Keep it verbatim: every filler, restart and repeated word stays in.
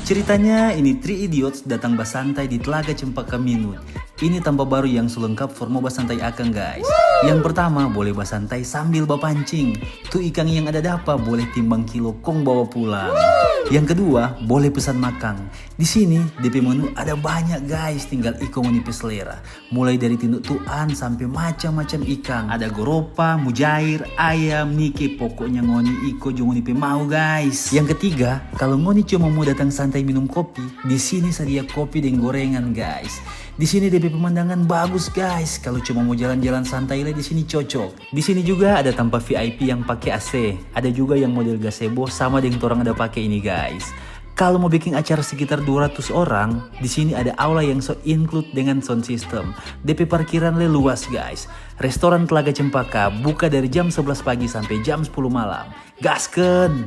Ceritanya ini Three Idiots datang basantai di Telaga Cempaka Minut. Ini tampa baru yang so lengkap for mo basantai akang, guys. Yang pertama, boleh basantai sambil bapancing. Tu ikang yang ada dapa boleh timbang kilo kong bawa pulang. Yang kedua, boleh pesan makang. Di sini, depe menu ada banyak, guys, tinggal iko ngoni pe selera. Mulai dari tinduk tuan sampe macam-macam ikang. Ada goropa, mujair, ayam, nike, pokoknya ngoni iko jo ngoni pe mau, guys. Yang ketiga, kalau ngoni cuma mau datang santai minum kopi, di sini sadia kopi deng gorengan, guys. Di sini depe pemandangan bagus, guys. Kalau cuma mau jalan-jalan santai le, di sini cocok. Di sini juga ada tampa V I P yang pake A C. Ada juga yang model gazebo sama deng torang ada pake ini, guys. Kalau mau bikin acara sekitar dua ratus orang, di sini ada aula yang so include dengan sound system. Depe parkiran le luas, guys. Restoran Telaga Cempaka buka dari jam sebelas pagi sampe jam sepuluh malam. Gasken!